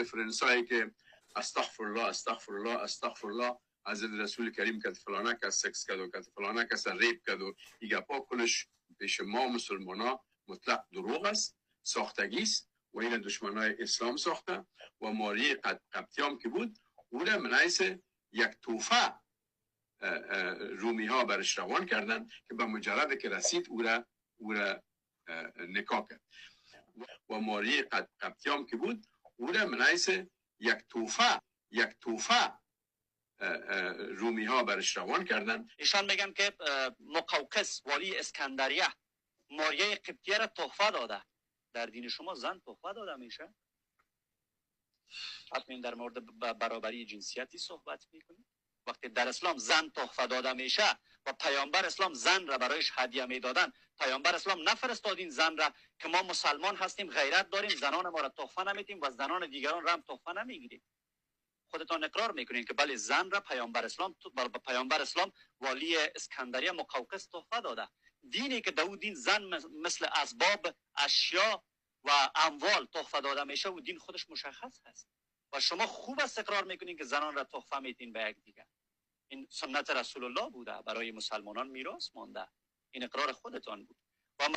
reference هایی که استغفر الله، استغفر الله، استغفر الله، حضرت رسول کریم که فلانه کس سکس کرد و که فلانه کس rape کرد و ای گپا کلش پیش ما مسلمان ها مطلق دروغ است، ساختگی است و این دشمنای اسلام ساخته. و ماریه قبطیام که بود، او را من یک تحفه رومی ها برش روان کردن که به مجرد که رسید او را نکاح کرد. و ماریه قبطیام که بود، او را من یک تحفه رومی ها برش روان کردن. ایشان میگن که مقوقس، والی اسکندریه، ماریه قبطیه را تحفه داده. در دین شما زن تحفه داده میشه؟ حتما در مورد برابری جنسیتی صحبت میکنید. وقتی در اسلام زن تحفه داده میشه و پیامبر اسلام زن را برایش هدیه میدادن، پیامبر اسلام نفرستاد این زن را که ما مسلمان هستیم، غیرت داریم، زنان ما را تحفه نمیدیم و زنان دیگران را هم تحفه نمیگیریم. خودتان اقرار میکنین که بله، زن را پیامبر اسلام والی اسکندریه مقوقس تحفه داده. دینی که در دین زن مثل اسباب، اشیا و اموال تحفه داده میشه و دین خودش مشخص هست و شما خوب است اقرار میکنین که زنان را تحفه میدین به یک دیگر. این سنت رسول الله بوده، برای مسلمانان میراث مانده. این اقرار خودتان بود و